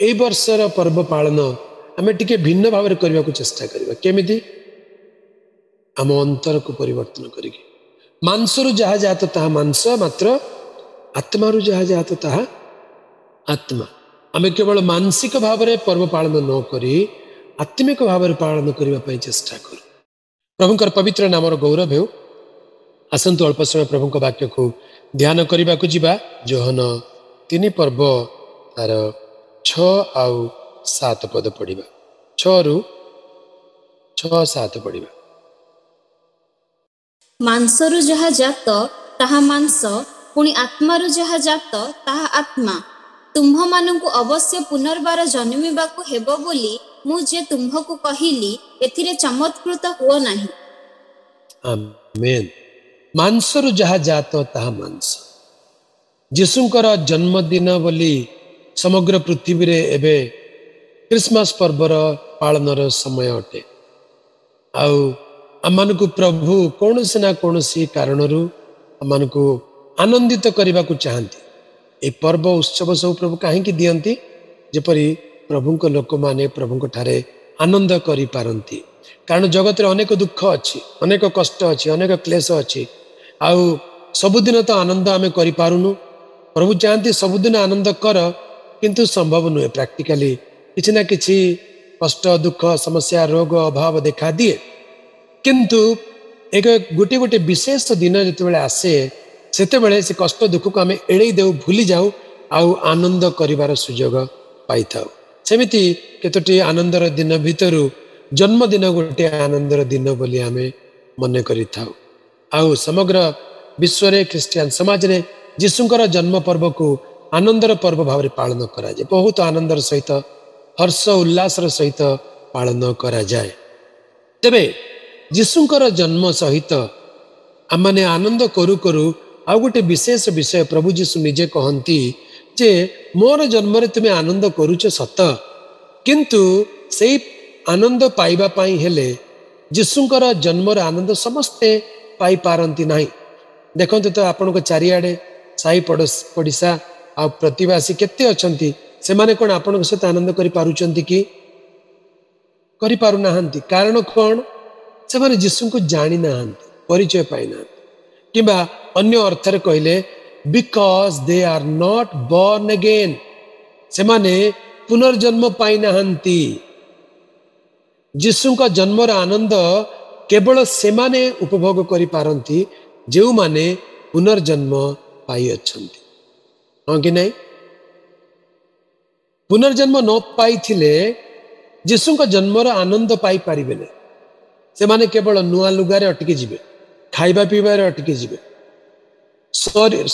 ଏଇ ବର୍ଷର ପର୍ବ ପାଳନ ଆମେ ଟିକେ ଭିନ୍ନ ଭାବରେ କରିବାକୁ ଚେଷ୍ଟା କରିବା। କେମିତି? ଆମ ଅନ୍ତରକୁ ପରିବର୍ତ୍ତନ କରିକି। ମାଂସରୁ ଯାହା ଜାତ ତାହା ମାଂସ, ମାତ୍ର ଆତ୍ମାରୁ ଯାହା ଜାତ ତାହା ଆତ୍ମା। ଆମେ କେବଳ ମାନସିକ ଭାବରେ ପର୍ବ ପାଳନ ନ କରି ଆତ୍ମିକ ଭାବରେ ପାଳନ କରିବା ପାଇଁ ଚେଷ୍ଟା କରୁ। ପ୍ରଭୁଙ୍କର ପବିତ୍ର ନାମର ଗୌରବ ହେଉ। ଆସନ୍ତୁ ଅଳ୍ପ ସମୟ ପ୍ରଭୁଙ୍କ ବାକ୍ୟକୁ ଧ୍ୟାନ କରିବାକୁ ଯିବା। ଯୋହନ 3 ପର୍ବ ତାର 6 ଆଉ 7 ପଦ ପଢିବା। 6ରୁ 6 7 ପଢିବା। ମାଂସରୁ ଯାହା ଜାତ ତାହା ମାଂସ, ପୁଣି ଆତ୍ମାରୁ ଯାହା ଜାତ ତାହା ଆତ୍ମା। ତୁମ୍ଭମାନଙ୍କୁ ଅବଶ୍ୟ ପୁନର୍ବାର ଜନ୍ମିବାକୁ ହେବ ବୋଲି ମୁଁ ଯେ ତୁମ୍ଭକୁ କହିଲି, ଏଥିରେ ଚମତ୍କୃତ ହୁଅ ନାହିଁ। ଆମେନ୍। ମାଂସରୁ ଯାହା ଜାତ ତାହା ମାଂସ। ଯୀଶୁଙ୍କର ଜନ୍ମଦିନ ବୋଲି ସମଗ୍ର ପୃଥିବୀରେ ଏବେ ଖ୍ରୀଷ୍ଟମାସ ପର୍ବର ପାଳନର ସମୟ ଅଟେ। ଆଉ ଆମମାନଙ୍କୁ ପ୍ରଭୁ କୌଣସି ନା କୌଣସି କାରଣରୁ ଆମମାନଙ୍କୁ ଆନନ୍ଦିତ କରିବାକୁ ଚାହାନ୍ତି। ଏହି ପର୍ବ ଉତ୍ସବ ସବୁ ପ୍ରଭୁ କାହିଁକି ଦିଅନ୍ତି? ଯେପରି ପ୍ରଭୁଙ୍କ ଲୋକମାନେ ପ୍ରଭୁଙ୍କ ଠାରେ ଆନନ୍ଦ କରିପାରନ୍ତି। କାରଣ ଜଗତରେ ଅନେକ ଦୁଃଖ ଅଛି, ଅନେକ କଷ୍ଟ ଅଛି, ଅନେକ କ୍ଲେଶ ଅଛି। ଆଉ ସବୁଦିନ ତ ଆନନ୍ଦ ଆମେ କରିପାରୁନୁ। ପ୍ରଭୁ ଚାହାନ୍ତି ସବୁଦିନ ଆନନ୍ଦ କର, କିନ୍ତୁ ସମ୍ଭବ ନୁହେଁ। ପ୍ରାକ୍ଟିକାଲି କିଛି ନା କିଛି କଷ୍ଟ, ଦୁଃଖ, ସମସ୍ୟା, ରୋଗ, ଅଭାବ ଦେଖା ଦିଏ। କିନ୍ତୁ ଏକ ଗୋଟିଏ ଗୋଟିଏ ବିଶେଷ ଦିନ ଯେତେବେଳେ ଆସେ, ସେତେବେଳେ ସେ କଷ୍ଟ ଦୁଃଖକୁ ଆମେ ଏଡ଼େଇ ଦେଉ, ଭୁଲି ଯାଉ ଆଉ ଆନନ୍ଦ କରିବାର ସୁଯୋଗ ପାଇଥାଉ। ସେମିତି କେତୋଟି ଆନନ୍ଦର ଦିନ ଭିତରୁ ଜନ୍ମଦିନ ଗୋଟିଏ ଆନନ୍ଦର ଦିନ ବୋଲି ଆମେ ମନେ କରିଥାଉ। ଆଉ ସମଗ୍ର ବିଶ୍ୱରେ ଖ୍ରୀଷ୍ଟିଆନ ସମାଜରେ ଯୀଶୁଙ୍କର ଜନ୍ମ ପର୍ବକୁ ଆନନ୍ଦର ପର୍ବ ଭାବରେ ପାଳନ କରାଯାଏ। ବହୁତ ଆନନ୍ଦର ସହିତ, ହର୍ଷ ଉଲ୍ଲାସର ସହିତ ପାଳନ କରାଯାଏ। ତେବେ ଯୀଶୁଙ୍କର ଜନ୍ମ ସହିତ ଆମମାନେ ଆନନ୍ଦ କରୁ କରୁ ଆଉ ଗୋଟେ ବିଶେଷ ବିଷୟ ପ୍ରଭୁ ଯୀଶୁ ନିଜେ କହନ୍ତି ଯେ ମୋର ଜନ୍ମରେ ତୁମେ ଆନନ୍ଦ କରୁଛ ସତ, କିନ୍ତୁ ସେଇ ଆନନ୍ଦ ପାଇବା ପାଇଁ ହେଲେ ଯୀଶୁଙ୍କର ଜନ୍ମର ଆନନ୍ଦ ସମସ୍ତେ ପାଇପାରନ୍ତି ନାହିଁ। ଦେଖନ୍ତୁ ତ ଆପଣଙ୍କ ଚାରିଆଡ଼େ ସାହି ପଡ଼ିଶା ଆଉ ପ୍ରତିବାସୀ କେତେ ଅଛନ୍ତି, ସେମାନେ କ'ଣ ଆପଣଙ୍କ ସହିତ ଆନନ୍ଦ କରିପାରୁଛନ୍ତି କି? କରିପାରୁନାହାନ୍ତି। କାରଣ କ'ଣ? ସେମାନେ ଯୀଶୁଙ୍କୁ ଜାଣିନାହାନ୍ତି, ପରିଚୟ ପାଇନାହାନ୍ତି। କିମ୍ବା ଅନ୍ୟ ଅର୍ଥରେ କହିଲେ, because they are not born again, ସେମାନେ ପୁନର୍ଜନ୍ମ ପାଇନାହାନ୍ତି। ଯୀଶୁଙ୍କ ଜନ୍ମର ଆନନ୍ଦ କେବଳ ସେମାନେ ଉପଭୋଗ କରିପାରନ୍ତି ଯେଉଁମାନେ ପୁନର୍ଜନ୍ମ ପାଇଅଛନ୍ତି। ହଁ କି ନାଇଁ? ପୁନର୍ଜନ୍ମ ନ ପାଇଥିଲେ ଯୀଶୁଙ୍କ ଜନ୍ମର ଆନନ୍ଦ ପାଇପାରିବେ ନାହିଁ। ସେମାନେ କେବଳ ନୂଆ ଲୁଗାରେ ଅଟକି ଯିବେ, ଖାଇବା ପିଇବାରେ ଅଟକି ଯିବେ।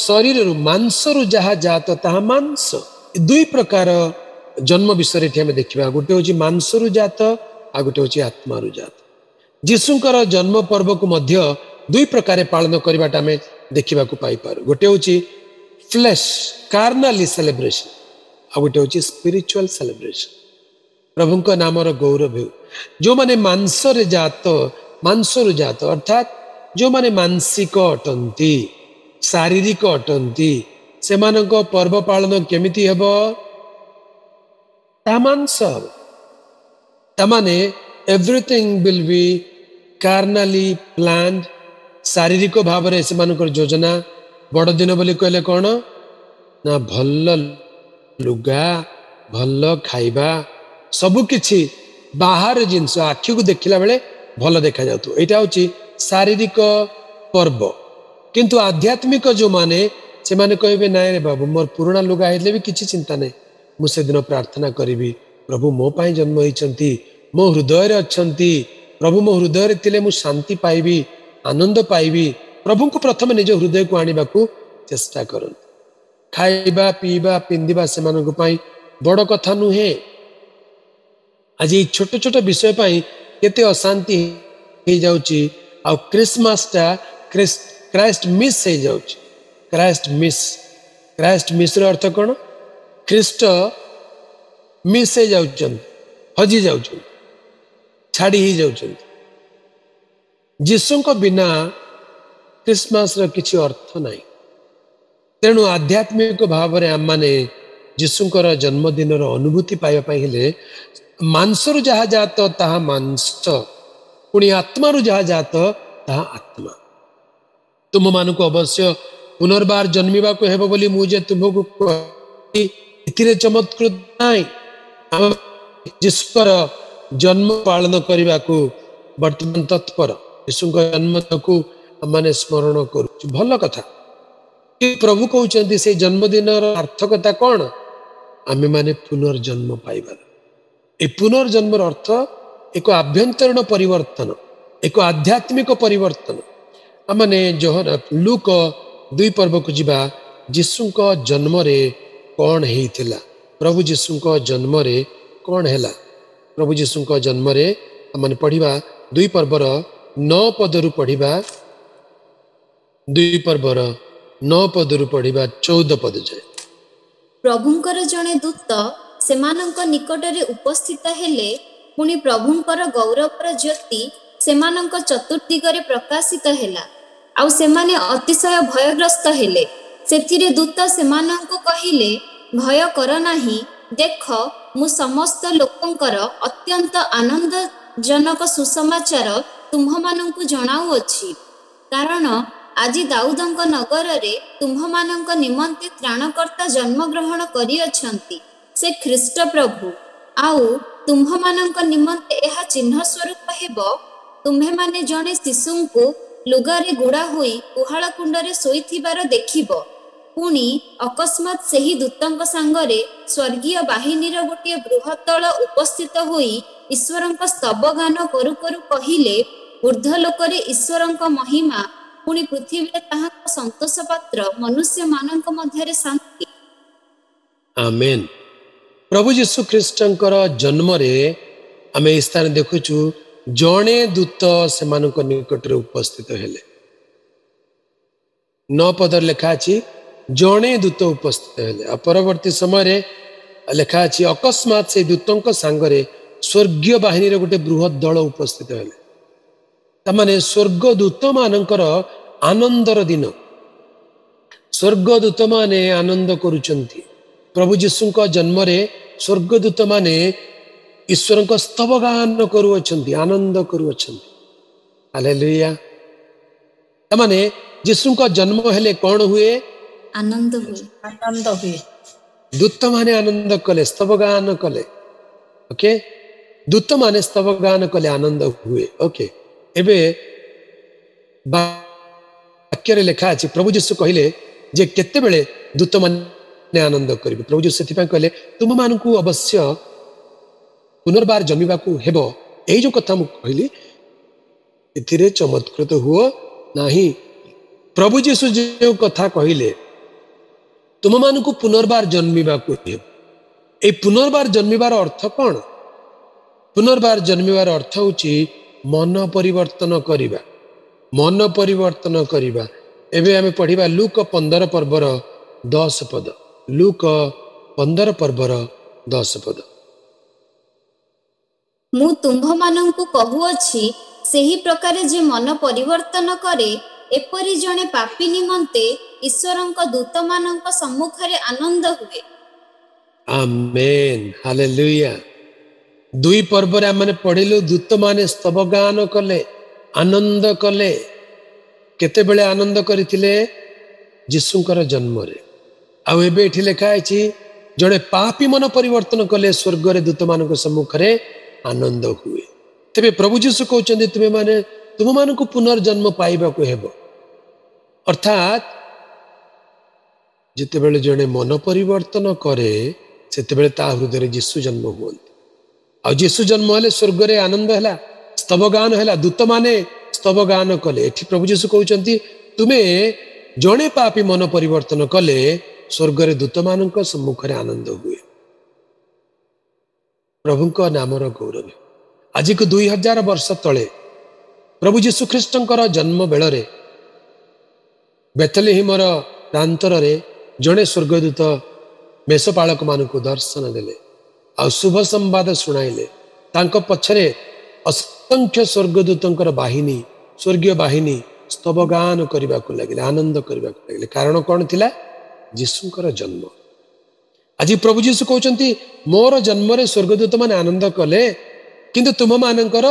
ଶରୀରରୁ, ମାଂସରୁ ଯାହା ଜାତ ତାହା ମାଂସ। ଦୁଇ ପ୍ରକାର ଜନ୍ମ ବିଷୟରେ ଏଠି ଆମେ ଦେଖିବା। ଗୋଟେ ହଉଛି ମାଂସରୁ ଜାତ, ଆଉ ଗୋଟେ ହଉଛି ଆତ୍ମାରୁ ଜାତ। ଯୀଶୁଙ୍କର ଜନ୍ମ ପର୍ବକୁ ମଧ୍ୟ ଦୁଇ ପ୍ରକାରେ ପାଳନ କରିବାଟା ଆମେ ଦେଖିବାକୁ ପାଇପାରୁ। ଗୋଟେ ହଉଛି ଫ୍ଲେଶ୍, କାର୍ନାଲି ସେଲିବ୍ରେସନ, ଆଉ ଗୋଟେ ହଉଛି ସ୍ପିରିଚୁଆଲ ସେଲିବ୍ରେସନ। ପ୍ରଭୁଙ୍କ ନାମର ଗୌରବ ହେଉ। ଯେଉଁମାନେ ମାଂସରେ ଜାତ, ମାଂସରୁ ଜାତ ଅର୍ଥାତ୍ ଯେଉଁମାନେ ମାନସିକ ଅଟନ୍ତି, ଶାରୀରିକ ଅଟନ୍ତି, ସେମାନଙ୍କ ପର୍ବ ପାଳନ କେମିତି ହେବ? ତାହା ମାଂସ ହେବ। ତାମାନେ ଏଭ୍ରିଥିଙ୍ଗ will be କାର୍ନାଲି ପ୍ଲାନ୍ଡ। ଶାରୀରିକ ଭାବରେ ସେମାନଙ୍କର ଯୋଜନା। ବଡ଼ଦିନ ବୋଲି କହିଲେ କ'ଣ ନା ଭଲ ଲୁଗା, ଭଲ ଖାଇବା, ସବୁକିଛି ବାହାର ଜିନିଷ ଆଖିକୁ ଦେଖିଲା ବେଳେ ଭଲ ଦେଖାଯାଉଥିବ। ଏଇଟା ହଉଛି ଶାରୀରିକ ପର୍ବ। କିନ୍ତୁ ଆଧ୍ୟାତ୍ମିକ ଯେଉଁମାନେ, ସେମାନେ କହିବେ ନାଇଁ ରେ ବାବୁ, ମୋର ପୁରୁଣା ଲୁଗା ହେଇଥିଲେ ବି କିଛି ଚିନ୍ତା ନାହିଁ, ମୁଁ ସେଦିନ ପ୍ରାର୍ଥନା କରିବି, ପ୍ରଭୁ ମୋ ପାଇଁ ଜନ୍ମ ହେଇଛନ୍ତି, ମୋ ହୃଦୟରେ ଅଛନ୍ତି, ପ୍ରଭୁ ମୋ ହୃଦୟରେ ଥିଲେ ମୁଁ ଶାନ୍ତି ପାଇବି, ଆନନ୍ଦ ପାଇବି। ପ୍ରଭୁଙ୍କୁ ପ୍ରଥମେ ନିଜ ହୃଦୟକୁ ଆଣିବାକୁ ଚେଷ୍ଟା କରନ୍ତି। ଖାଇବା ପିଇବା ପିନ୍ଧିବା ସେମାନଙ୍କ ପାଇଁ ବଡ଼ କଥା ନୁହେଁ। ଆଜି ଏଇ ଛୋଟ ଛୋଟ ବିଷୟ ପାଇଁ କେତେ ଅଶାନ୍ତି ହେଇଯାଉଛି। ଆଉ ଖ୍ରୀଷ୍ଟମାସଟା କ୍ରାଇଷ୍ଟ ମିସ୍ ହେଇଯାଉଛି। କ୍ରାଇଷ୍ଟ ମିସ୍, କ୍ରାଇଷ୍ଟ ମିସ୍ର ଅର୍ଥ କ'ଣ? ଖ୍ରୀଷ୍ଟ ମିସ୍ ହେଇଯାଉଛନ୍ତି, ହଜି ଯାଉଛନ୍ତି, ଛାଡ଼ି ହେଇଯାଉଛନ୍ତି। ଯୀଶୁଙ୍କ ବିନା ଖ୍ରୀଷ୍ଟମାସର କିଛି ଅର୍ଥ ନାହିଁ। ତେଣୁ ଆଧ୍ୟାତ୍ମିକ ଭାବରେ ଆମମାନେ ଯୀଶୁଙ୍କର ଜନ୍ମଦିନର ଅନୁଭୂତି ପାଇବା ପାଇଁ ହେଲେ ମାଂସରୁ ଯାହା ଜାତ ତାହା ମାଂସ, ପୁଣି ଆତ୍ମାରୁ ଯାହା ଜାତ ତାହା ଆତ୍ମା। ତୁମମାନଙ୍କୁ ଅବଶ୍ୟ ପୁନର୍ବାର ଜନ୍ମିବାକୁ ହେବ ବୋଲି ମୁଁ ଯେ ତୁମକୁ କହିଲି, ଏଥିରେ ଚମତ୍କୃତ ନାହିଁ। ଯୀଶୁଙ୍କର ଜନ୍ମ ପାଳନ କରିବାକୁ ବର୍ତ୍ତମାନ ତତ୍ପର। ଯୀଶୁଙ୍କ ଜନ୍ମକୁ ଆମମାନେ ସ୍ମରଣ କରୁଛୁ, ଭଲ କଥା। ପ୍ରଭୁ କହୁଛନ୍ତି ସେଇ ଜନ୍ମଦିନର ସାର୍ଥକତା କଣ? ଆମେମାନେ ପୁନର୍ଜନ୍ମ ପାଇବାର। ଏ ପୁନର୍ଜନ୍ମର ଅର୍ଥ ଏକ ଆଭ୍ୟନ୍ତରୀଣ ପରିବର୍ତ୍ତନ, ଏକ ଆଧ୍ୟାତ୍ମିକ ପରିବର୍ତ୍ତନ। ଆମମାନେ ଲୂକ 2 ପର୍ବକୁ ଯିବା। ଯୀଶୁଙ୍କ ଜନ୍ମରେ କଣ ହେଇଥିଲା? ପ୍ରଭୁ ଯୀଶୁଙ୍କ ଜନ୍ମରେ କଣ ହେଲା? ପ୍ରଭୁ ଯୀଶୁଙ୍କ ଜନ୍ମରେ ଆମମାନେ ପଢିବା 2 ପର୍ବର 9 ପଦରୁ ପଢିବା, 2 ପର୍ବର 9 ପଦରୁ ପଢିବା 14 ପଦ ଯାଏ। ପ୍ରଭୁଙ୍କର ଜଣେ ଦୂତ ସେମାନଙ୍କ ନିକଟରେ ଉପସ୍ଥିତ ହେଲେ, ପୁଣି ପ୍ରଭୁଙ୍କର ଗୌରବର ଜ୍ୟୋତି ସେମାନଙ୍କ ଚତୁର୍ଦିଗରେ ପ୍ରକାଶିତ ହେଲା, ଆଉ ସେମାନେ ଅତିଶୟ ଭୟଗ୍ରସ୍ତ ହେଲେ। ସେଥିରେ ଦୂତ ସେମାନଙ୍କୁ କହିଲେ, ଭୟ କର ନାହିଁ, ଦେଖ ମୁଁ ସମସ୍ତ ଲୋକଙ୍କର ଅତ୍ୟନ୍ତ ଆନନ୍ଦଜନକ ସୁସମାଚାର ତୁମ୍ଭମାନଙ୍କୁ ଜଣାଉଅଛି। କାରଣ ଆଜି ଦାଉଦଙ୍କ ନଗରରେ ତୁମ୍ଭମାନଙ୍କ ନିମନ୍ତେ ତ୍ରାଣକର୍ତ୍ତା ଜନ୍ମଗ୍ରହଣ କରିଅଛନ୍ତି, ସେ ଖ୍ରୀଷ୍ଟ ପ୍ରଭୁ। ଆଉ ତୁମ୍ଭମାନଙ୍କ ନିମନ୍ତେ ଏହା ଚିହ୍ନ ସ୍ୱରୂପ ହେବ, ତୁମ୍ଭେମାନେ ଜଣେ ଶିଶୁଙ୍କୁ ଲୁଗାରେ ଗୁଡ଼ା ହୋଇ ଗୁହାଳ କୁଣ୍ଡରେ ଶୋଇଥିବାର ଦେଖିବ। ପୁଣି ଅକସ୍ମାତ୍ ସେହି ଦୂତଙ୍କ ସାଙ୍ଗରେ ସ୍ୱର୍ଗୀୟ ବାହିନୀର ଗୋଟିଏ ବୃହତ୍ ଦଳ ଉପସ୍ଥିତ ହୋଇ ଈଶ୍ୱରଙ୍କ ସ୍ତବଗାନ କରୁ କରୁ କହିଲେ, ଊର୍ଦ୍ଧ୍ୱଲୋକରେ ଈଶ୍ୱରଙ୍କ ମହିମା, ପୁଣି ପୃଥିବୀରେ ତାହାଙ୍କ ସନ୍ତୋଷ ପାତ୍ର ମନୁଷ୍ୟମାନଙ୍କ ମଧ୍ୟରେ ଶାନ୍ତି। ଆମେନ୍। ପ୍ରଭୁ ଯୀଶୁ ଖ୍ରୀଷ୍ଟଙ୍କର ଜନ୍ମରେ ଆମେ ଏହି ସ୍ଥାନ ଦେଖୁଛୁ, ଜଣେ ଦୂତ ସେମାନଙ୍କ ନିକଟରେ ଉପସ୍ଥିତ ହେଲେ। 9 ପଦରେ ଲେଖା ଅଛି ଜଣେ ଦୂତ ଉପସ୍ଥିତ ହେଲେ। ଆଉ ପରବର୍ତ୍ତୀ ସମୟରେ ଲେଖା ଅଛି ଅକସ୍ମାତ୍ ସେଇ ଦୂତଙ୍କ ସାଙ୍ଗରେ ସ୍ୱର୍ଗୀୟ ବାହିନୀର ଗୋଟେ ବୃହତ୍ ଦଳ ଉପସ୍ଥିତ ହେଲେ। ତାମାନେ ସ୍ୱର୍ଗଦୂତମାନଙ୍କର ଆନନ୍ଦର ଦିନ, ସ୍ୱର୍ଗଦୂତମାନେ ଆନନ୍ଦ କରୁଛନ୍ତି। ପ୍ରଭୁ ଯୀଶୁଙ୍କ ଜନ୍ମରେ ସ୍ୱର୍ଗଦୂତମାନେ ଈଶ୍ୱରଙ୍କ ସ୍ତବଗାନ କରୁଅଛନ୍ତି, ଆନନ୍ଦ କରୁଅଛନ୍ତି। ହାଲେଲୁୟା। ତାମାନେ ଯୀଶୁଙ୍କ ଜନ୍ମ ହେଲେ କଣ ହୁଏ? ଆନନ୍ଦ ହୁଏ। ଆନନ୍ଦ ହୁଏ। ଦୂତମାନେ ଆନନ୍ଦ କଲେ, ସ୍ତବଗାନ କଲେ। ଓକେ, ଦୂତମାନେ ସ୍ତବଗାନ କଲେ, ଆନନ୍ଦ ହୁଏ। ଓକେ, ଏବେ ବାକ୍ୟରେ ଲେଖା ଅଛି ପ୍ରଭୁ ଯୀଶୁ କହିଲେ ଯେ କେତେବେଳେ ଦୂତମାନେ ଆନନ୍ଦ କରିବେ। ପ୍ରଭୁ ଯୀଶୁ ସେଥିପାଇଁ କହିଲେ ତୁମମାନଙ୍କୁ ଅବଶ୍ୟ ପୁନର୍ବାର ଜନ୍ମିବାକୁ ହେବ। ଏଇ ଯୋଉ କଥା ମୁଁ କହିଲି ଏଥିରେ ଚମତ୍କୃତ ହୁଅ ନାହିଁ। ପ୍ରଭୁ ଯୀଶୁ ଯେଉଁ କଥା କହିଲେ ତୁମମାନଙ୍କୁ ପୁନର୍ବାର ଜନ୍ମିବାକୁ ହେବ। ଏଇ ପୁନର୍ବାର ଜନ୍ମିବାର ଅର୍ଥ କଣ? ପୁନର୍ବାର ଜନ୍ମିବାର ଅର୍ଥ ହଉଛି ମନ ପରିବର୍ତ୍ତନ କରିବା, ମନ ପରିବର୍ତ୍ତନ କରିବା। ଏବେ ଆମେ ପଢିବା ଲୂକ 15 ପର୍ବର 10 ପଦ। ଲୂକ 15 ପର୍ବର 10 ପଦ। ମୁଁ ତୁମ୍ଭମାନଙ୍କୁ କହୁଅଛି, ସେହି ପ୍ରକାରେ ଯେ ମନ ପରିବର୍ତ୍ତନ କରେ, ଏପରି ଜଣେ ପାପୀ ନିମନ୍ତେ ଈଶ୍ୱରଙ୍କ ଦୂତମାନଙ୍କ ସମ୍ମୁଖରେ ଆନନ୍ଦ ହୁଏ। ଆମେନ୍, ହାଲେଲୁୟା। 2 ପର୍ବରେ ଆମେ ପଢିଲୁ ଦୂତମାନେ ସ୍ତବଗାନ କଲେ, ଆନନ୍ଦ କଲେ। କେତେବେଳେ ଆନନ୍ଦ କରିଥିଲେ? ଯୀଶୁଙ୍କର ଜନ୍ମରେ। ଆଉ ଏବେ ଏଠି ଲେଖା ହେଇଛି ଜଣେ ପାପୀ ମନ ପରିବର୍ତ୍ତନ କଲେ ସ୍ୱର୍ଗରେ ଦୂତମାନଙ୍କ ସମ୍ମୁଖରେ ଆନନ୍ଦ ହୁଏ। ତେବେ ପ୍ରଭୁ ଯୀଶୁ କହୁଛନ୍ତି ତୁମମାନଙ୍କୁ ପୁନର୍ଜନ୍ମ ପାଇବାକୁ ହେବ। ଅର୍ଥାତ୍ ଯେତେବେଳେ ଜଣେ ମନ ପରିବର୍ତ୍ତନ କରେ ସେତେବେଳେ ତା ହୃଦୟରେ ଯୀଶୁ ଜନ୍ମ ହୁଅନ୍ତି। ଆଉ ଯୀଶୁ ଜନ୍ମ ହେଲେ ସ୍ୱର୍ଗରେ ଆନନ୍ଦ ହେଲା, ସ୍ତବଗାନ ହେଲା, ଦୂତମାନେ ସ୍ତବଗାନ କଲେ। ଏଠି ପ୍ରଭୁ ଯୀଶୁ କହୁଛନ୍ତି ତୁମେ ଜଣେ ପାପୀ ମନ ପରିବର୍ତ୍ତନ କଲେ ସ୍ୱର୍ଗରେ ଦୂତମାନଙ୍କ ସମ୍ମୁଖରେ ଆନନ୍ଦ ହୁଏ। ପ୍ରଭୁଙ୍କ ନାମର ଗୌରବ। ଆଜିକୁ 2000 ବର୍ଷ ତଳେ ପ୍ରଭୁ ଯୀଶୁ ଖ୍ରୀଷ୍ଟଙ୍କର ଜନ୍ମ ବେଳରେ ବେଥଲେହିମର ପ୍ରାନ୍ତରରେ ଜଣେ ସ୍ୱର୍ଗଦୂତ ମେଷପାଳକମାନଙ୍କୁ ଦର୍ଶନ ଦେଲେ ଆଉ ଶୁଭ ସମ୍ବାଦ ଶୁଣାଇଲେ। ତାଙ୍କ ପଛରେ ଅସଂଖ୍ୟ ସ୍ୱର୍ଗଦୂତଙ୍କର ବାହିନୀ, ସ୍ୱର୍ଗୀୟ ବାହିନୀ ସ୍ତବଗାନ କରିବାକୁ ଲାଗିଲେ, ଆନନ୍ଦ କରିବାକୁ ଲାଗିଲେ। କାରଣ କଣ ଥିଲା? ଯୀଶୁଙ୍କର ଜନ୍ମ। ଆଜି ପ୍ରଭୁ ଯୀଶୁ କହୁଛନ୍ତି, ମୋର ଜନ୍ମରେ ସ୍ୱର୍ଗଦୂତମାନେ ଆନନ୍ଦ କଲେ, କିନ୍ତୁ ତୁମମାନଙ୍କର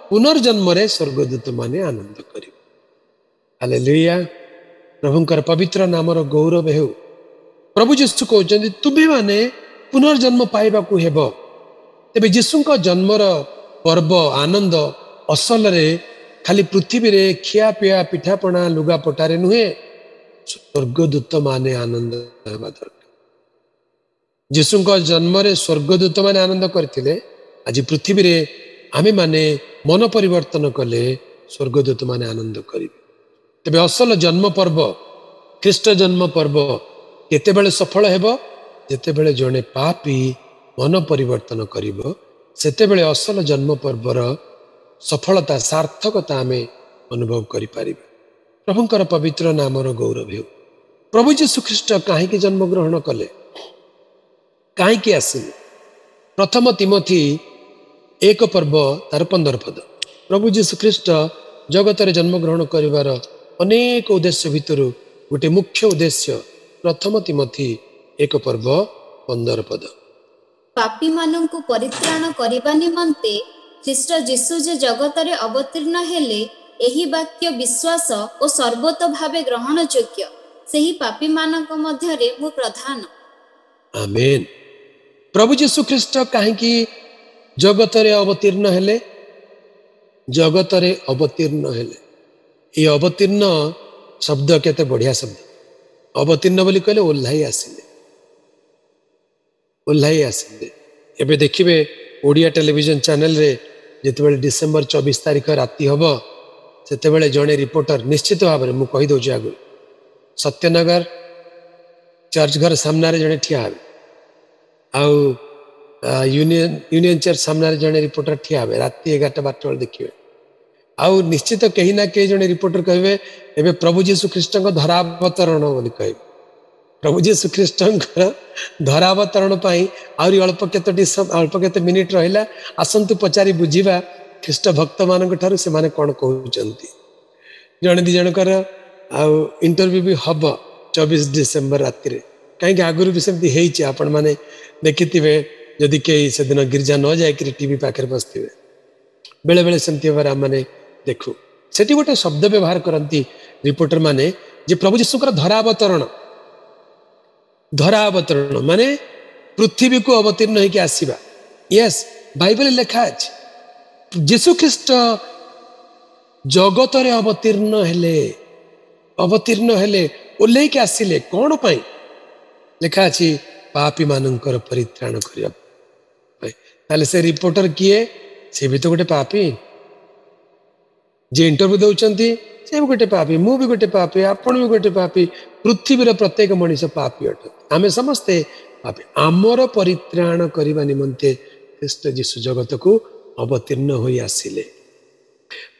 ପୁନର୍ଜନ୍ମରେ ସ୍ୱର୍ଗଦୂତମାନେ ଆନନ୍ଦ କରିବେ। ହାଲେଲୁୟା। ପ୍ରଭୁଙ୍କର ପବିତ୍ର ନାମର ଗୌରବ ହେଉ। ପ୍ରଭୁ ଯୀଶୁ କହୁଛନ୍ତି, ତୁମେମାନେ ପୁନର୍ଜନ୍ମ ପାଇବାକୁ ହେବ। ତେବେ ଯୀଶୁଙ୍କ ଜନ୍ମର ପର୍ବ ଆନନ୍ଦ ଅସଲରେ ଖାଲି ପୃଥିବୀରେ ଖିଆପିଆ, ପିଠାପଣା, ଲୁଗାପଟାରେ ନୁହେଁ, ସ୍ୱର୍ଗଦୂତମାନେ ଆନନ୍ଦ ହେବା ଦରକାର। ଯୀଶୁଙ୍କ ଜନ୍ମରେ ସ୍ୱର୍ଗଦୂତମାନେ ଆନନ୍ଦ କରିଥିଲେ। ଆଜି ପୃଥିବୀରେ ଆମେମାନେ ମନ ପରିବର୍ତ୍ତନ କଲେ ସ୍ୱର୍ଗଦୂତମାନେ ଆନନ୍ଦ କରିବେ। ତେବେ ଅସଲ ଜନ୍ମ ପର୍ବ, ଖ୍ରୀଷ୍ଟ ଜନ୍ମ ପର୍ବ କେତେବେଳେ ସଫଳ ହେବ? ଯେତେବେଳେ ଜଣେ ପାପୀ ମନ ପରିବର୍ତ୍ତନ କରିବ, ସେତେବେଳେ ଅସଲ ଜନ୍ମ ପର୍ବର ସଫଳତା, ସାର୍ଥକତା ଆମେ ଅନୁଭବ କରିପାରିବା। ପ୍ରଭୁଙ୍କର ପବିତ୍ର ନାମର ଗୌରବ ହେଉ। ପ୍ରଭୁ ଯୀଶୁ ଖ୍ରୀଷ୍ଟ କାହିଁକି ଜନ୍ମଗ୍ରହଣ କଲେ, କାହିଁକି ଆସିଲେ? ପ୍ରଥମ ତିମୋଥି 1 ପର୍ବ ତାର 15 ପଦ। ପ୍ରଭୁ ଯୀଶୁ ଖ୍ରୀଷ୍ଟ ଜଗତରେ ଜନ୍ମଗ୍ରହଣ କରିବାର ଅନେକ ଉଦ୍ଦେଶ୍ୟ ଭିତରୁ ଗୋଟେ ମୁଖ୍ୟ ଉଦ୍ଦେଶ୍ୟ ପ୍ରଥମ ତିମୋଥି 1 ପର୍ବ 15 ପଦ। ପାପୀମାନଙ୍କୁ ପରିତ୍ରାଣ କରିବା ନିମନ୍ତେ ଖ୍ରୀଷ୍ଟ ଯୀଶୁ ଯେ ଜଗତରେ ଅବତୀର୍ଣ୍ଣ ହେଲେ, ଏହି ବାକ୍ୟ ବିଶ୍ୱାସ ଓ ସର୍ବୋତ୍ତ ଭାବେ ଗ୍ରହଣଯୋଗ୍ୟ। ସେହି ପାପୀମାନଙ୍କ ମଧ୍ୟରେ ମୁଁ ପ୍ରଧାନ। ଆମେନ୍। ପ୍ରଭୁ ଯୀଶୁ ଖ୍ରୀଷ୍ଟ କାହିଁକି ଜଗତରେ ଅବତୀର୍ଣ୍ଣ ହେଲେ? ଜଗତରେ ଅବତୀର୍ଣ୍ଣ ହେଲେ। ଏଇ ଅବତୀର୍ଣ୍ଣ ଶବ୍ଦ କେତେ ବଢିଆ ଶବ୍ଦ। ଅବତୀର୍ଣ୍ଣ ବୋଲି କହିଲେ ଓହ୍ଲାଇ ଆସିଲେ, ଓହ୍ଲାଇ ଆସିଲେ। ଏବେ ଦେଖିବେ ଓଡ଼ିଆ ଟେଲିଭିଜନ ଚ୍ୟାନେଲରେ ଯେତେବେଳେ ଡିସେମ୍ବର 24 ତାରିଖ ରାତି ହବ, ସେତେବେଳେ ଜଣେ ରିପୋର୍ଟର, ନିଶ୍ଚିତ ଭାବରେ ମୁଁ କହିଦେଉଛି ଆଗରୁ, ସତ୍ୟନଗର ଚର୍ଚ୍ଚ ଘର ସାମ୍ନାରେ ଜଣେ ଠିଆ ହେବେ, ଆଉ ୟୁନିୟନ ଚର୍ଚ୍ଚ ସାମ୍ନାରେ ଜଣେ ରିପୋର୍ଟର ଠିଆ ହେବେ ରାତି 11ଟା 12ଟା ବେଳେ ଦେଖିବେ। ଆଉ ନିଶ୍ଚିତ କେହି ନା କେହି ଜଣେ ରିପୋର୍ଟର କହିବେ, ଏବେ ପ୍ରଭୁ ଯୀଶୁ ଖ୍ରୀଷ୍ଟଙ୍କ ଧରାବତରଣ ବୋଲି କହିବେ। ପ୍ରଭୁ ଯୀଶୁ ଖ୍ରୀଷ୍ଟଙ୍କର ଧରାବତରଣ ପାଇଁ ଆହୁରି ଅଳ୍ପ କେତେ ମିନିଟ୍ ରହିଲା। ଆସନ୍ତୁ ପଚାରି ବୁଝିବା ଖ୍ରୀଷ୍ଟ ଭକ୍ତମାନଙ୍କ ଠାରୁ ସେମାନେ କ'ଣ କହୁଛନ୍ତି। ଜଣେ ଦି ଜଣଙ୍କର ଆଉ ଇଣ୍ଟରଭ୍ୟୁ ବି ହବ 24 ଡିସେମ୍ବର ରାତିରେ। କାହିଁକି ଆଗରୁ ବି ସେମିତି ହେଇଛି, ଆପଣମାନେ ଦେଖିଥିବେ ଯଦି କେହି ସେଦିନ ଗିର୍ଜା ନ ଯାଇକରି ଟିଭି ପାଖରେ ବସିଥିବେ, ବେଳେବେଳେ ସେମିତି ହେବାର ଆମମାନେ ଦେଖୁ। ସେଠି ଗୋଟେ ଶବ୍ଦ ବ୍ୟବହାର କରନ୍ତି ରିପୋର୍ଟର ମାନେ, ଯେ ପ୍ରଭୁ ଯୀଶୁଙ୍କର ଧରାବତରଣ। ଧରାବତରଣ ମାନେ ପୃଥିବୀକୁ ଅବତୀର୍ଣ୍ଣ ହେଇକି ଆସିବା। ୟେସ୍, ବାଇବଲରେ ଲେଖା ଅଛି ଯୀଶୁଖ୍ରୀଷ୍ଟ ଜଗତରେ ଅବତୀର୍ଣ୍ଣ ହେଲେ, ଅବତୀର୍ଣ୍ଣ ହେଲେ, ଓହ୍ଲେଇକି ଆସିଲେ। କଣ ପାଇଁ? ଲେଖା ଅଛି ପାପୀ ମାନଙ୍କର ପରିତ୍ରାଣ କରିବା ପାଇଁ। ତାହେଲେ ସେ ରିପୋର୍ଟର କିଏ? ସେ ବି ତ ଗୋଟେ ପାପୀ। ଯିଏ ଇଣ୍ଟରଭ୍ୟୁ ଦଉଛନ୍ତି ସେ ବି ଗୋଟେ ପାପୀ, ମୁଁ ବି ଗୋଟେ ପାପୀ, ଆପଣ ବି ଗୋଟେ ପାପୀ। ପୃଥିବୀର ପ୍ରତ୍ୟେକ ମଣିଷ ପାପୀ ଅଟନ୍ତି। ଆମେ ସମସ୍ତେ ପାପୀ। ଆମର ପରିତ୍ରାଣ କରିବା ନିମନ୍ତେ ଖ୍ରୀଷ୍ଟ ଯୀଶୁ ଜଗତକୁ ଅବତୀର୍ଣ୍ଣ ହୋଇ ଆସିଲେ।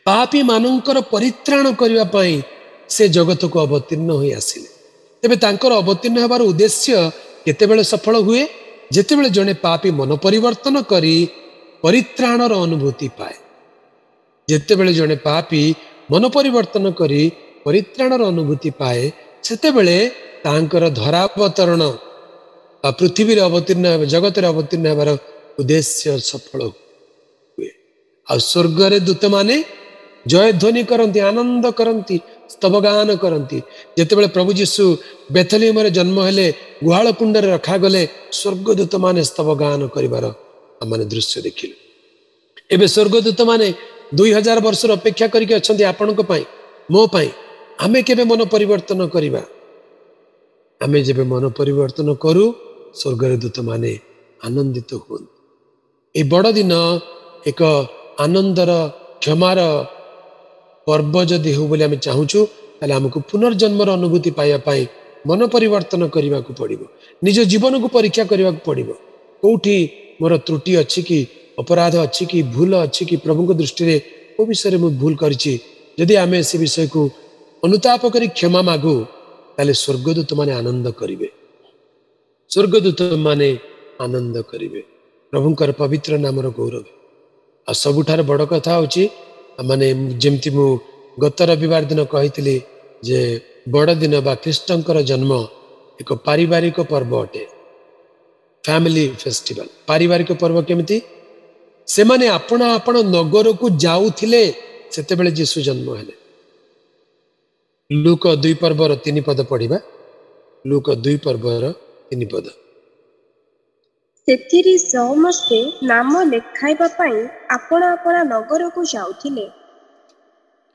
ପାପୀ ମାନଙ୍କର ପରିତ୍ରାଣ କରିବା ପାଇଁ ସେ ଜଗତକୁ ଅବତୀର୍ଣ୍ଣ ହୋଇ ଆସିଲେ। ତେବେ ତାଙ୍କର ଅବତୀର୍ଣ୍ଣ ହେବାର ଉଦ୍ଦେଶ୍ୟ କେତେବେଳେ ସଫଳ ହୁଏ? ଯେତେବେଳେ ଜଣେ ପାପୀ ମନ ପରିବର୍ତ୍ତନ କରି ପରିତ୍ରାଣର ଅନୁଭୂତି ପାଏ। ଯେତେବେଳେ ଜଣେ ପାପୀ ମନ ପରିବର୍ତ୍ତନ କରି ପରିତ୍ରାଣର ଅନୁଭୂତି ପାଏ, ସେତେବେଳେ ତାଙ୍କର ଧରାବତରଣ ବା ପୃଥିବୀରେ ଅବତୀର୍ଣ୍ଣ ହେବା, ଜଗତରେ ଅବତୀର୍ଣ୍ଣ ହେବାର ଉଦ୍ଦେଶ୍ୟ ସଫଳ ହୁଏ। ଆଉ ସ୍ୱର୍ଗରେ ଦୂତମାନେ ଜୟଧ୍ୱନି କରନ୍ତି, ଆନନ୍ଦ କରନ୍ତି, ସ୍ତବଗାନ କରନ୍ତି। ଯେତେବେଳେ ପ୍ରଭୁ ଯୀଶୁ ବେଥଲିହମରେ ଜନ୍ମ ହେଲେ, ଗୁହାଳ କୁଣ୍ଡରେ ରଖାଗଲେ, ସ୍ୱର୍ଗଦୂତମାନେ ସ୍ତବଗାନ କରିବାର ଆମମାନେ ଦୃଶ୍ୟ ଦେଖିଲୁ। ଏବେ ସ୍ୱର୍ଗଦୂତମାନେ 2000 ବର୍ଷର ଅପେକ୍ଷା କରିକି ଅଛନ୍ତି ଆପଣଙ୍କ ପାଇଁ, ମୋ ପାଇଁ। ଆମେ କେବେ ମନ ପରିବର୍ତ୍ତନ କରିବା? ଆମେ ଯେବେ ମନ ପରିବର୍ତ୍ତନ କରୁ, ସ୍ୱର୍ଗରେ ଦୂତମାନେ ଆନନ୍ଦିତ ହୁଅନ୍ତି। এই ବଡ଼ଦିନ ଏକ ଆନନ୍ଦର, କ୍ଷମାର ପର୍ବ ଯଦି ହେଉ ବୋଲି ଆମେ ଚାହୁଁଛୁ, ତାହେଲେ ଆମକୁ ପୁନର୍ଜନ୍ମର ଅନୁଭୂତି ପାଇବା ପାଇଁ ମନ ପରିବର୍ତ୍ତନ କରିବାକୁ ପଡ଼ିବ। ନିଜ ଜୀବନକୁ ପରୀକ୍ଷା କରିବାକୁ ପଡ଼ିବ। କୋଉଠି ମୋର ତ୍ରୁଟି ଅଛି କି, ଅପରାଧ ଅଛି କି, ଭୁଲ ଅଛି କି, ପ୍ରଭୁଙ୍କ ଦୃଷ୍ଟିରେ କୋଉ ବିଷୟରେ ମୁଁ ଭୁଲ କରିଛି। ଯଦି ଆମେ ସେ ବିଷୟକୁ ଅନୁତାପ କରି କ୍ଷମା ମାଗୁ, ତାହେଲେ ସ୍ୱର୍ଗଦୂତମାନେ ଆନନ୍ଦ କରିବେ। ସ୍ୱର୍ଗଦୂତମାନେ ଆନନ୍ଦ କରିବେ। ପ୍ରଭୁଙ୍କର ପବିତ୍ର ନାମର ଗୌରବ। ଆଉ ସବୁଠାରୁ ବଡ଼ କଥା ହଉଛି, ମାନେ ଯେମିତି ମୁଁ ଗତ ରବିବାର ଦିନ କହିଥିଲି ଯେ ବଡ଼ଦିନ ବା ଖ୍ରୀଷ୍ଟଙ୍କର ଜନ୍ମ ଏକ ପାରିବାରିକ ପର୍ବ ଅଟେ। ଫ୍ୟାମିଲି ଫେଷ୍ଟିଭାଲ, ପାରିବାରିକ ପର୍ବ। କେମିତି? ସେମାନେ ଆପଣା ଆପଣା ନଗରକୁ ଯାଉଥିଲେ, ସେତେବେଳେ ଯୀଶୁ ଜନ୍ମ ହେଲେ। ଲୂକ 2 ପର୍ବର 3 ପଦ ପଢିବା। ଲୂକ 2 ପର୍ବର 3 ପଦ। ସେଥିରେ ସମସ୍ତେ ନାମ ଲେଖାଇବା ପାଇଁ ଆପଣା ଆପଣା ନଗରକୁ ଯାଉଥିଲେ।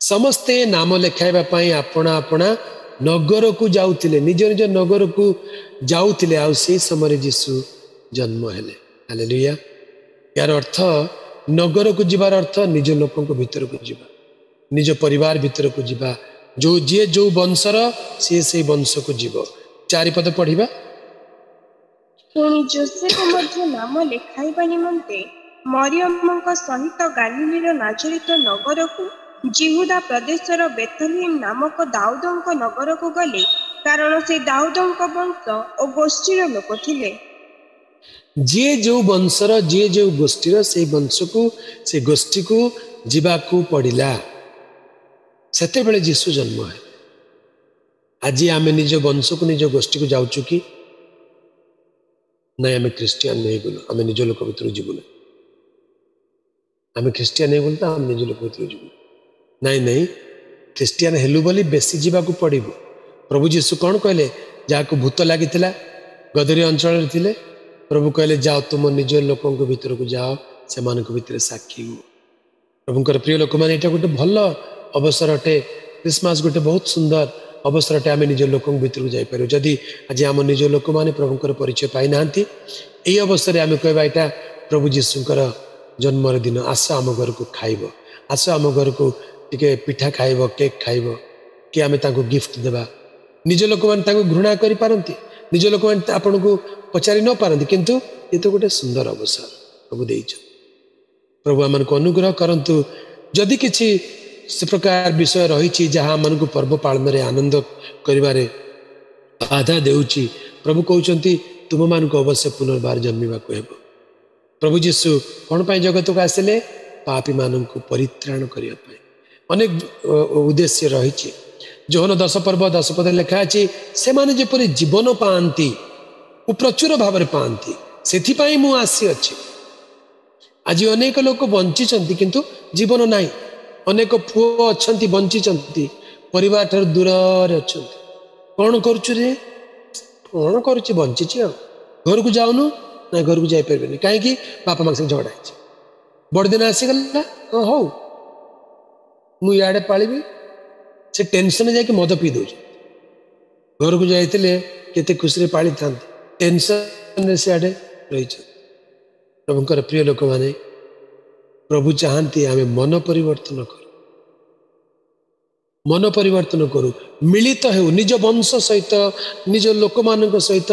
ସମସ୍ତେ ନାମ ଲେଖାଇବା ପାଇଁ ଆପଣା ଆପଣା ନଗରକୁ ଯାଉଥିଲେ, ନିଜ ନିଜ ନଗରକୁ ଯାଉଥିଲେ। ଆଉ ସେଇ ସମୟରେ ଯୀଶୁ ଜନ୍ମ ହେଲେ। ହାଲେଲୁୟା। ଏହାର ଅର୍ଥ, ନଗରକୁ ଯିବାର ଅର୍ଥ ନିଜ ଲୋକଙ୍କ ଭିତରକୁ ଯିବା, ନିଜ ପରିବାର ଭିତରକୁ ଯିବା। ଯିଏ ଯୋଉ ବଂଶର ସିଏ ସେଇ ବଂଶକୁ ଯିବ। 4 ପଦ ପଢିବା। ପୁଣି ଯୋସେଫ ମଧ୍ୟ ନାମ ଲେଖାଇବା ନିମନ୍ତେ ମରିୟମଙ୍କ ସହିତ ଗାଲିଲୀର ନାଜରିତ ନଗରକୁ, ଯିହୁଦା ପ୍ରଦେଶର ବେଥଲହେମ ନାମକ ଦାଉଦଙ୍କ ନଗରକୁ ଗଲେ, କାରଣ ସେ ଦାଉଦଙ୍କ ବଂଶ ଓ ଗୋଷ୍ଠୀର ଲୋକ ଥିଲେ। ଯିଏ ଯୋଉ ବଂଶର, ଯିଏ ଯୋଉ ଗୋଷ୍ଠୀର, ସେଇ ବଂଶକୁ, ସେ ଗୋଷ୍ଠୀକୁ ଯିବାକୁ ପଡ଼ିଲା। ସେତେବେଳେ ଯୀଶୁ ଜନ୍ମ ହେଲେ। ଆଜି ଆମେ ନିଜ ବଂଶକୁ, ନିଜ ଗୋଷ୍ଠୀକୁ ଯାଉଛୁ କି ନାଇଁ? ଆମେ ଖ୍ରୀଷ୍ଟିଆନ ହେଇଗଲୁ, ଆମେ ନିଜ ଲୋକ ଭିତରକୁ ଯିବୁ ନାହିଁ। ଆମେ ଖ୍ରୀଷ୍ଟିଆନ ହେଇଗଲୁ ତ ଆମେ ନିଜ ଲୋକ ଭିତରକୁ ଯିବୁ ନାଇଁ। ନାଇଁ, ଖ୍ରୀଷ୍ଟିଆନ ହେଲୁ ବୋଲି ବେଶୀ ଯିବାକୁ ପଡ଼ିବ। ପ୍ରଭୁ ଯୀଶୁ କ'ଣ କହିଲେ? ଯାହାକୁ ଭୂତ ଲାଗିଥିଲା, ଗଦରୀ ଅଞ୍ଚଳରେ ଥିଲେ, ପ୍ରଭୁ କହିଲେ ଯାଅ ତୁମ ନିଜ ଲୋକଙ୍କ ଭିତରକୁ ଯାଅ, ସେମାନଙ୍କ ଭିତରେ ସାକ୍ଷୀ ହୁଅ। ପ୍ରଭୁଙ୍କର ପ୍ରିୟ ଲୋକମାନେ, ଏଇଟା ଗୋଟେ ଭଲ ଅବସର ଅଟେ। ଖ୍ରୀଷ୍ଟମାସ ଗୋଟେ ବହୁତ ସୁନ୍ଦର ଅବସରଟେ, ଆମେ ନିଜ ଲୋକଙ୍କ ଭିତରକୁ ଯାଇପାରିବୁ। ଯଦି ଆଜି ଆମ ନିଜ ଲୋକମାନେ ପ୍ରଭୁଙ୍କର ପରିଚୟ ପାଇନାହାନ୍ତି, ଏଇ ଅବସରରେ ଆମେ କହିବା ଏଇଟା ପ୍ରଭୁ ଯୀଶୁଙ୍କର ଜନ୍ମର ଦିନ, ଆସ ଆମ ଘରକୁ ଖାଇବ, ଆସ ଆମ ଘରକୁ ଟିକେ ପିଠା ଖାଇବ, କେକ୍ ଖାଇବ, କି ଆମେ ତାଙ୍କୁ ଗିଫ୍ଟ ଦେବା। ନିଜ ଲୋକମାନେ ତାଙ୍କୁ ଘୃଣା କରିପାରନ୍ତି, ନିଜ ଲୋକମାନେ ଆପଣଙ୍କୁ ପଚାରି ନ ପାରନ୍ତି, କିନ୍ତୁ ଏ ତ ଗୋଟେ ସୁନ୍ଦର ଅବସର ପ୍ରଭୁ ଦେଇଛନ୍ତି। ପ୍ରଭୁ ଆମମାନଙ୍କୁ ଅନୁଗ୍ରହ କରନ୍ତୁ। ଯଦି କିଛି ସେ ପ୍ରକାର ବିଷୟ ରହିଛି ଯାହା ଆମମାନଙ୍କୁ ପର୍ବ ପାଳନରେ ଆନନ୍ଦ କରିବାରେ ବାଧା ଦେଉଛି, ପ୍ରଭୁ କହୁଛନ୍ତି ତୁମମାନଙ୍କୁ ଅବଶ୍ୟ ପୁନର୍ବାର ଜନ୍ମିବାକୁ ହେବ। ପ୍ରଭୁ ଯୀଶୁ କ'ଣ ପାଇଁ ଜଗତକୁ ଆସିଲେ? ପାପୀମାନଙ୍କୁ ପରିତ୍ରାଣ କରିବା ପାଇଁ। ଅନେକ ଉଦ୍ଦେଶ୍ୟ ରହିଛି। ଯୋହନ 10 ପର୍ବ 10 ପଦରେ ଲେଖା ଅଛି, ସେମାନେ ଯେପରି ଜୀବନ ପାଆନ୍ତି ଓ ପ୍ରଚୁର ଭାବରେ ପାଆନ୍ତି, ସେଥିପାଇଁ ମୁଁ ଆସିଅଛି। ଆଜି ଅନେକ ଲୋକ ବଞ୍ଚିଛନ୍ତି କିନ୍ତୁ ଜୀବନ ନାହିଁ। ଅନେକ ପୁଅ ଅଛନ୍ତି ବଞ୍ଚିଛନ୍ତି, ପରିବାର ଠାରୁ ଦୂରରେ ଅଛନ୍ତି। କ'ଣ କରୁଛୁ ରେ? କ'ଣ କରୁଛି? ବଞ୍ଚିଛି ଆଉ। ଘରକୁ ଯାଉନୁ? ନାଇଁ, ଘରକୁ ଯାଇପାରିବେନି। କାହିଁକି? ବାପା ମାଙ୍କ ସାଙ୍ଗେ ଝଗଡ଼ା ହେଇଛି। ବଡ଼ଦିନ ଆସିଗଲା, ହଁ ହଉ ମୁଁ ଇଆଡ଼େ ପାଳିବି। ସେ ଟେନସନ୍ ଯାଇକି ମଦ ପିଇ ଦେଉଛନ୍ତି। ଘରକୁ ଯାଇଥିଲେ କେତେ ଖୁସିରେ ପାଳିଥାନ୍ତି, ଟେନସନ୍ରେ ସିଆଡ଼େ ରହିଛନ୍ତି। ପ୍ରଭୁଙ୍କର ପ୍ରିୟ ଲୋକମାନେ, ପ୍ରଭୁ ଚାହାନ୍ତି ଆମେ ମନ ପରିବର୍ତ୍ତନ କରୁ, ମନ ପରିବର୍ତ୍ତନ କରୁ, ମିଳିତ ହେଉ ନିଜ ବଂଶ ସହିତ, ନିଜ ଲୋକମାନଙ୍କ ସହିତ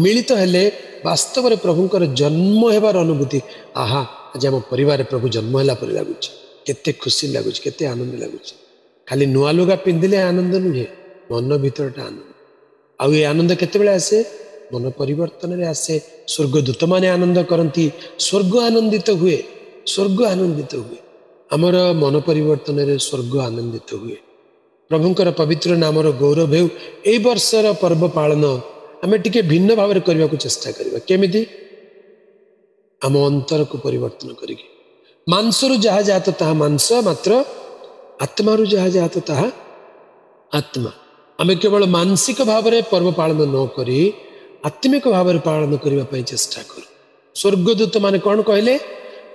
ମିଳିତ ହେଲେ ବାସ୍ତବରେ ପ୍ରଭୁଙ୍କର ଜନ୍ମ ହେବାର ଅନୁଭୂତି, ଆହା ଆଜି ଆମ ପରିବାରରେ ପ୍ରଭୁ ଜନ୍ମ ହେଲା ପରି ଲାଗୁଛି, କେତେ ଖୁସି ଲାଗୁଛି, କେତେ ଆନନ୍ଦ ଲାଗୁଛି। ଖାଲି ନୂଆ ଲୁଗା ପିନ୍ଧିଲେ ଆନନ୍ଦ ନୁହେଁ, ମନ ଭିତରଟା ଆନନ୍ଦ। ଆଉ ଏ ଆନନ୍ଦ କେତେବେଳେ ଆସେ? ମନ ପରିବର୍ତ୍ତନରେ ଆସେ। ସ୍ୱର୍ଗଦୂତମାନେ ଆନନ୍ଦ କରନ୍ତି, ସ୍ୱର୍ଗ ଆନନ୍ଦିତ ହୁଏ, ସ୍ୱର୍ଗ ଆନନ୍ଦିତ ହୁଏ। ଆମର ମନ ପରିବର୍ତ୍ତନରେ ସ୍ୱର୍ଗ ଆନନ୍ଦିତ ହୁଏ। ପ୍ରଭୁଙ୍କର ପବିତ୍ର ନାମର ଗୌରବ ହେଉ। ଏଇ ବର୍ଷର ପର୍ବ ପାଳନ ଆମେ ଟିକେ ଭିନ୍ନ ଭାବରେ କରିବାକୁ ଚେଷ୍ଟା କରିବା। କେମିତି? ଆମ ଅନ୍ତରକୁ ପରିବର୍ତ୍ତନ କରିକି। ମାଂସରୁ ଯାହା ଜାତ ତାହା ମାଂସ ମାତ୍ର, ଆତ୍ମାରୁ ଯାହା ଜାତ ତାହା ଆତ୍ମା। ଆମେ କେବଳ ମାନସିକ ଭାବରେ ପର୍ବ ପାଳନ ନ କରି ଆତ୍ମିକ ଭାବରେ ପାଳନ କରିବା ପାଇଁ ଚେଷ୍ଟା କରୁ। ସ୍ୱର୍ଗଦୂତ ମାନେ କ'ଣ କହିଲେ?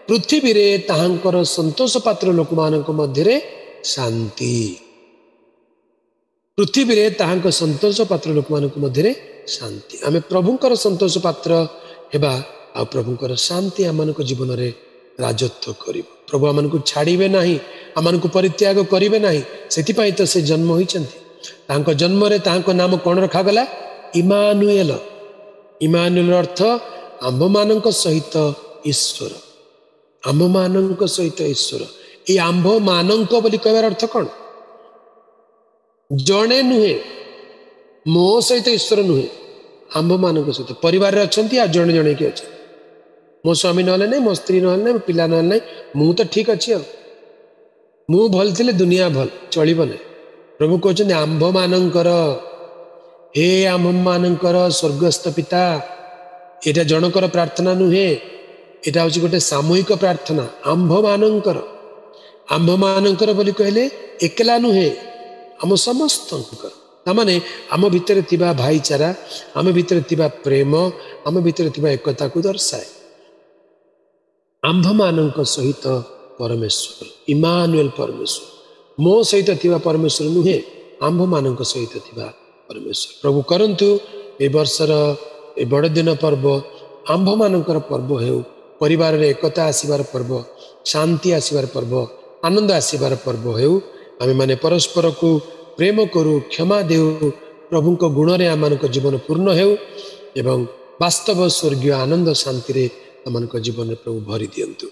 ପୃଥିବୀରେ ତାହାଙ୍କର ସନ୍ତୋଷ ପାତ୍ର ଲୋକମାନଙ୍କ ମଧ୍ୟରେ ଶାନ୍ତି। ପୃଥିବୀରେ ତାହାଙ୍କ ସନ୍ତୋଷ ପାତ୍ର ଲୋକମାନଙ୍କ ମଧ୍ୟରେ ଶାନ୍ତି। ଆମେ ପ୍ରଭୁଙ୍କର ସନ୍ତୋଷ ପାତ୍ର ହେବା ଆଉ ପ୍ରଭୁଙ୍କର ଶାନ୍ତି ଆମମାନଙ୍କ ଜୀବନରେ ରାଜତ୍ୱ କରିବ। ପ୍ରଭୁ ଆମମାନଙ୍କୁ ଛାଡ଼ିବେ ନାହିଁ, ଆମମାନଙ୍କୁ ପରିତ୍ୟାଗ କରିବେ ନାହିଁ। ସେଥିପାଇଁ ତ ସେ ଜନ୍ମ ହୋଇଛନ୍ତି। ତାଙ୍କ ଜନ୍ମରେ ତାଙ୍କ ନାମ କ'ଣ ରଖାଗଲା? ଇମାନୁଏଲ। ଇମାନୁଏଲ ଅର୍ଥ ଆମ୍ଭମାନଙ୍କ ସହିତ ଈଶ୍ୱର। ଆମ୍ଭମାନଙ୍କ ସହିତ ଈଶ୍ୱର। ଏଇ ଆମ୍ଭମାନଙ୍କ ବୋଲି କହିବାର ଅର୍ଥ କ'ଣ? ଜଣେ ନୁହେଁ, ମୋ ସହିତ ଈଶ୍ୱର ନୁହେଁ, ଆମ୍ଭମାନଙ୍କ ସହିତ। ପରିବାରରେ ଅଛନ୍ତି ଆଉ ଜଣେ ଜଣେ କି ଅଛନ୍ତି। ମୋ ସ୍ୱାମୀ ନହେଲେ ନାହିଁ, ମୋ ସ୍ତ୍ରୀ ନହେଲେ ନାହିଁ, ମୋ ପିଲା ନହେଲେ ନାହିଁ, ମୁଁ ତ ଠିକ ଅଛି, ଆଉ ମୁଁ ଭଲ ଥିଲେ ଦୁନିଆ ଭଲ ଚଳିବ ନାହିଁ। ପ୍ରଭୁ କହୁଛନ୍ତି ଆମ୍ଭମାନଙ୍କର, ହେ ଆମ୍ଭମାନଙ୍କର ସ୍ୱର୍ଗସ୍ଥ ପିତା, ଏଇଟା ଜଣଙ୍କର ପ୍ରାର୍ଥନା ନୁହେଁ, ଏଇଟା ହେଉଛି ଗୋଟେ ସାମୂହିକ ପ୍ରାର୍ଥନା, ଆମ୍ଭମାନଙ୍କର। ଆମ୍ଭମାନଙ୍କର ବୋଲି କହିଲେ ଏକଲା ନୁହେଁ, ଆମ ସମସ୍ତଙ୍କର। ତାମାନେ ଆମ ଭିତରେ ଥିବା ଭାଇଚାରା, ଆମ ଭିତରେ ଥିବା ପ୍ରେମ, ଆମ ଭିତରେ ଥିବା ଏକତାକୁ ଦର୍ଶାଏ। ଆମ୍ଭମାନଙ୍କ ସହିତ ପରମେଶ୍ୱର, ଇମାନୁଏଲ ପରମେଶ୍ୱର, ମୋ ସହିତ ଥିବା ପରମେଶ୍ୱର ନୁହେଁ, ଆମ୍ଭମାନଙ୍କ ସହିତ ଥିବା ପରମେଶ୍ୱର। ପ୍ରଭୁ କରନ୍ତୁ ଏ ବର୍ଷର ଏ ବଡ଼ଦିନ ପର୍ବ ଆମ୍ଭମାନଙ୍କର ପର୍ବ ହେଉ, ପରିବାରରେ ଏକତା ଆସିବାର ପର୍ବ, ଶାନ୍ତି ଆସିବାର ପର୍ବ, ଆନନ୍ଦ ଆସିବାର ପର୍ବ ହେଉ। ଆମେମାନେ ପରସ୍ପରକୁ ପ୍ରେମ କରୁ, କ୍ଷମା ଦେଉ, ପ୍ରଭୁଙ୍କ ଗୁଣରେ ଆମମାନଙ୍କ ଜୀବନ ପୂର୍ଣ୍ଣ ହେଉ ଏବଂ ବାସ୍ତବ ସ୍ୱର୍ଗୀୟ ଆନନ୍ଦ ଶାନ୍ତିରେ ଆମମାନଙ୍କ ଜୀବନରେ ପ୍ରଭୁ ଭରି ଦିଅନ୍ତୁ।